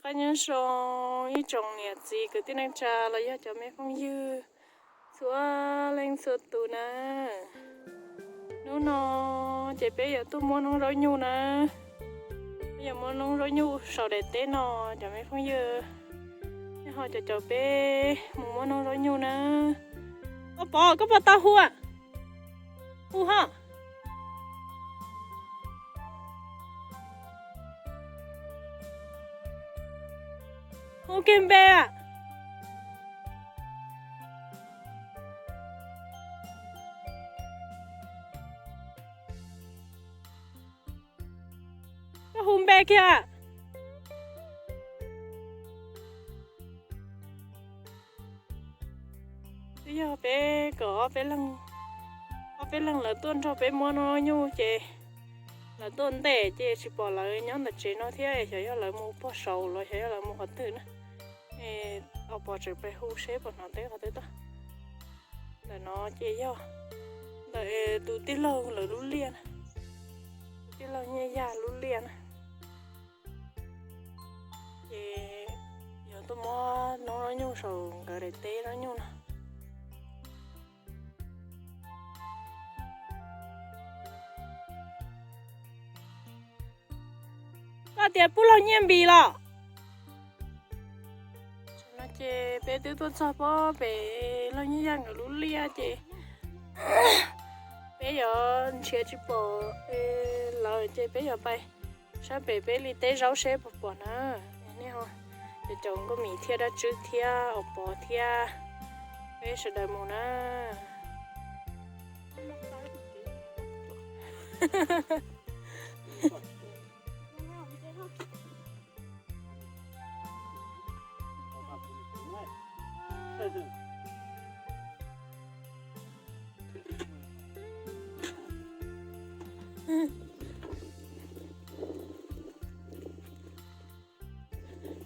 Qab nyob zoo ib tsoom niam txiv kwv tij neej tsa los yog cov me phooj ywg txhua leej txhua tus na. Hnub no ces peb yuav tuaj muab noob zaub nyuj na. Peb yuav muab noob zaub nyuj saum daim teb no, cov me phooj ywg, nej ho caum caum peb mus muab noob zaub nyuj na. Ua Pov, koj puas tau hu? Hu ho. Hu kiag npe. Koj hu npe kiag. Twb yog peb kom ob peb leeg, ob peb leeg lawv tuaj nrog peb muab noob nyuj ces lawv tuaj ntej ces tsis pom lawv nyob ntawm tsev no thiab, xyov yog lawv mus pog saud los xyov yog lawv mus qhov twg na. Ua Pov tseem pais hu seb puas hnov teb qhov twg tuaj. Ntawm no ces yog ntawm tus tij laug lawv lub liaj na, tus tij laug Nyiaj Yaj lub liaj na. Ces yog tuaj muab noob zaub nyuj saum nkawd daim teb zaub nyuj no. Koj tias pub laug Nyiaj Npis los? No ces peb twb tuaj txog pob pem laug Nyiaj Yaj nkawd lub liaj ces peb yuav nrhiav tsis pom lawv ces peb yuav pais sab pem peb li teb zaub seb puas pom na. Nej ho, ces caum Nkauj Mim thiab Dab Tswb thiab Ua Pov thiab peb sawv daws mus na.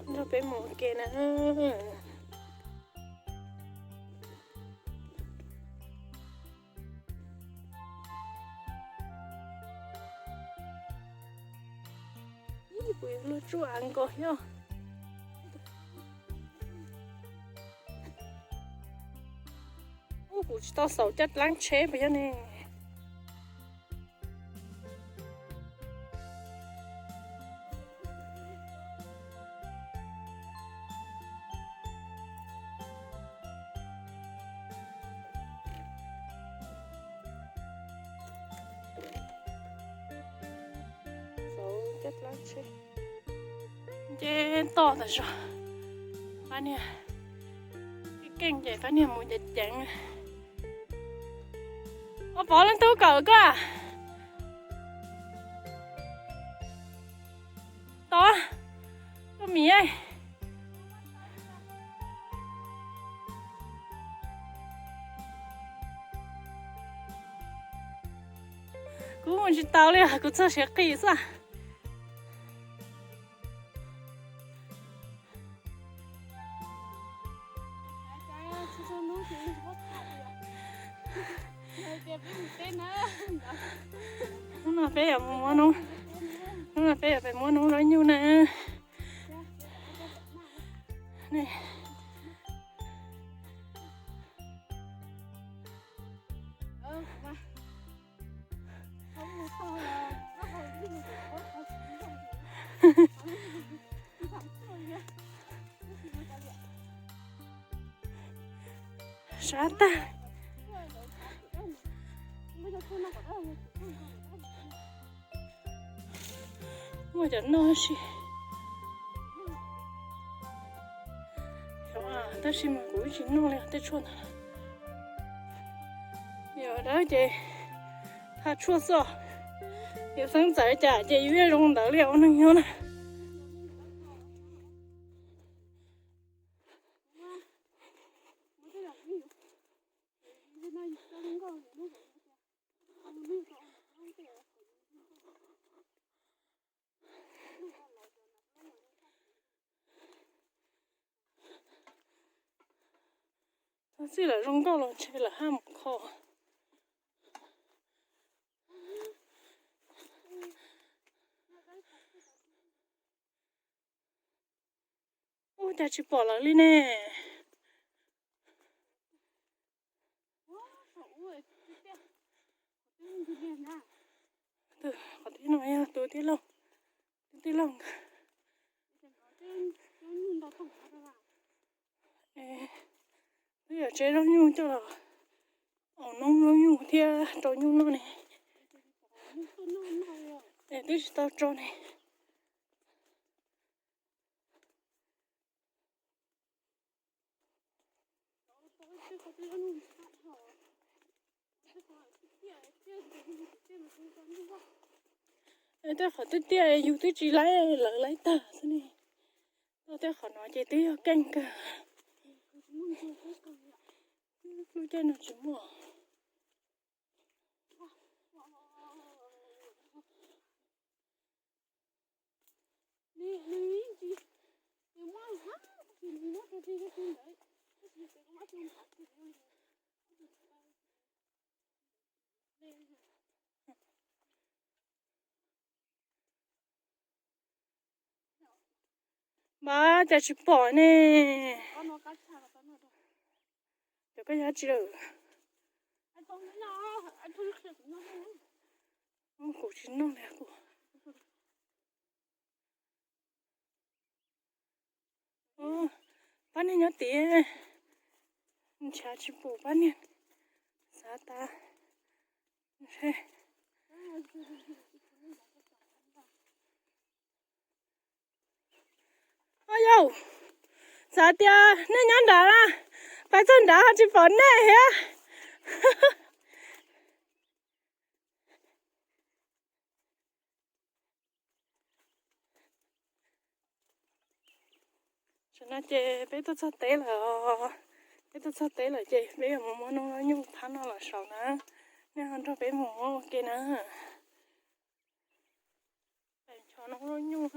Nrog peb mus ua ke na. Kuv yuav luag tsuaj av nkaus thiab. Ub, kuv tsis tau xauv caj dlaab tsheb puas yog ne? Xauv caj dlaab tsheb. Nce toj tas zog. Pab niag, keej ces pab niag mus ceev ceev. Ua Pov, leej twg kawm koj? Tod, Nkauj Mim, kuv mus tsis tau li, kuv txog siav qis xwb. Hnub no peb yuav mus muab noob, hnub no peb yuav pem muab noob zaub nyuj na. Sab tag. Muaj cov noj si. Tab sis mas kuv tsis noj li tej tshuaj ntawd. Yog dab ces tha tshuaj xwb. Yus xeeb txawv cas ces yus yeej zoo ntawd li ua neeg nyob na. Txog txij lawm zoo nkauj los ntshe lawm haj mus kho. Ua cas tsis pom lawv li ne? Qhov tib no yog tus tij laug, tus tij laug nkawd. Twb yog tseb zaub nyuj coj los aus noob zaub nyuj thiab rau nyuj noj ne. Es twb tsis tau tso ne. Tej qhov twb tiaj yus twb tsis laib, lawv laib tag xwb ne. Tej qhov no ces twb yog keej kawg. Lub caij no tsis muaj. Npab cas tsis pom ne. Cov koj yab tsis lawm. Kuv tsis noj li kuv. Pab niag nyob tid, ntshav tsis pum pab niag, xav tas. Au yau, xav tias nej nyob nrad na, pais txog nrad ho tsis pom nej thiab. Tam no ces peb tuaj txog teb lawm, peb tuaj txog teb lawm ces peb yuav mus muab noob zaub nyuj phab no los saum na, nej ho nrog peb mus ua ke na. Nchos noob zaub nyuj,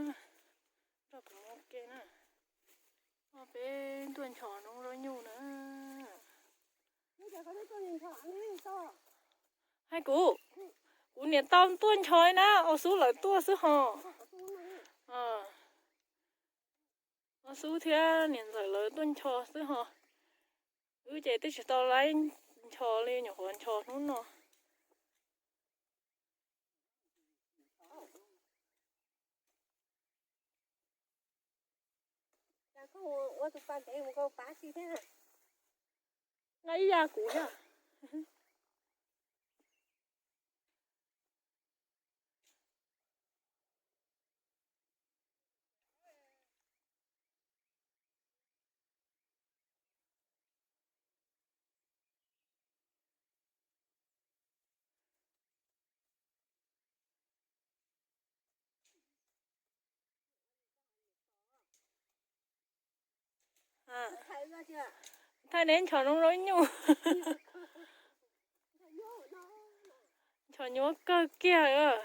nrog kuv mus ua ke na. Peb tuaj nchos noob zaub nyuj na. Hais kuv, kuv niam tau tuaj nchos na, Au Xub lawv tuaj xwb ho. Au Xub thiab niam ntxawm lawv tuaj nchos xwb ho. Wb ces twb tsis tau laib nchos li, nyuam qhuav nchos hnub no. Nqa ib ya kuv thiab. Thaij neb nchos noob zaub nyuj. Nchos nyuaj kawg kiag.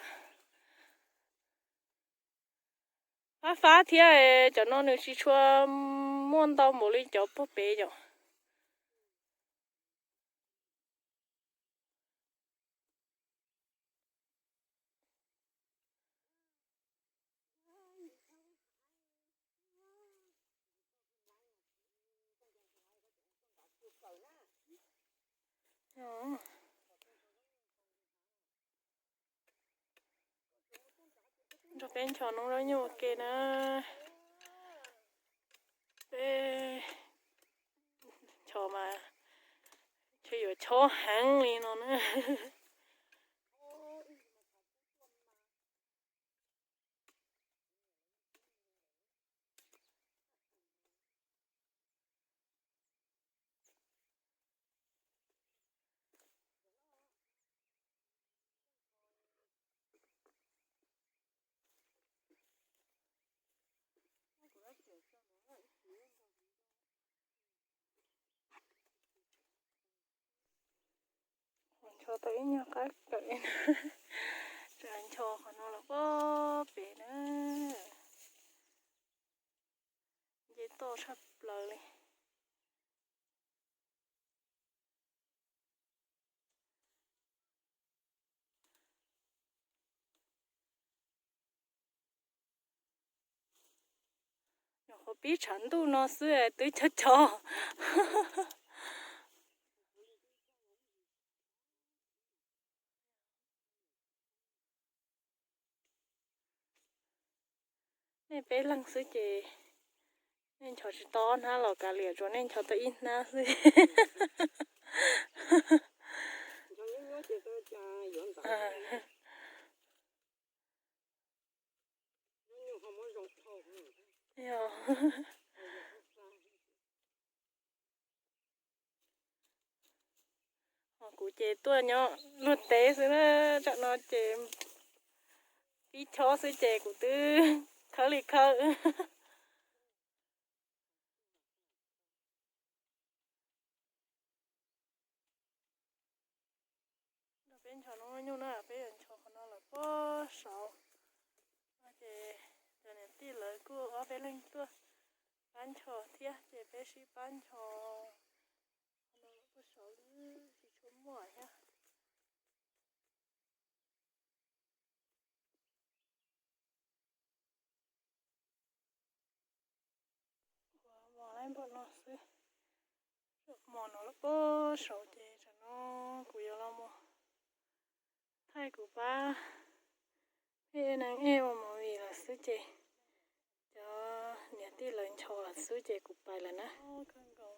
Fab fab thiab, cov no nws tsis tshua muaj ntau npaum li cov puag pem yom. Nrog peb nchos noob zaub nyuj ua ke na. Peb nchos mas ntshe yuav chob heev li no na. Nchos tau ib nyuag qab kawm, nchos qhov no los pob pem na, nce toj tshaj plaws li. Nyuam qhuav Pib tshav ntuj no xwb twb chob chob. Nej peb leeg xwb ces nej nchos tsis tau ob hnab los kav liam, tsuas nej nchos tau ib hnab xwb. Yog. Ho kuv ces tuaj nyob luag teb xwb na, tsam no ces pib chob xwb ces kuv twb khawb li khawb. Peb nchos no nyuj na, peb yuav nchos qhov no lawm pob saud. No ces cov niam tij lawv kuj ob peb leeg tuaj pab nchos thiab ces peb sib pab nchos. Qhov no lawm pob saud tsis tshua muaj thiab. Kuv mos laib npaum no xwb. Mos no lawm pob saud ces tsam no kuv yuav los mus thaij kuv pab ej neeg ej ua movie lawm xwb ces cov niam tij lawv nchos lawm xwb ces kuv pais lawm na. Kawg nkaus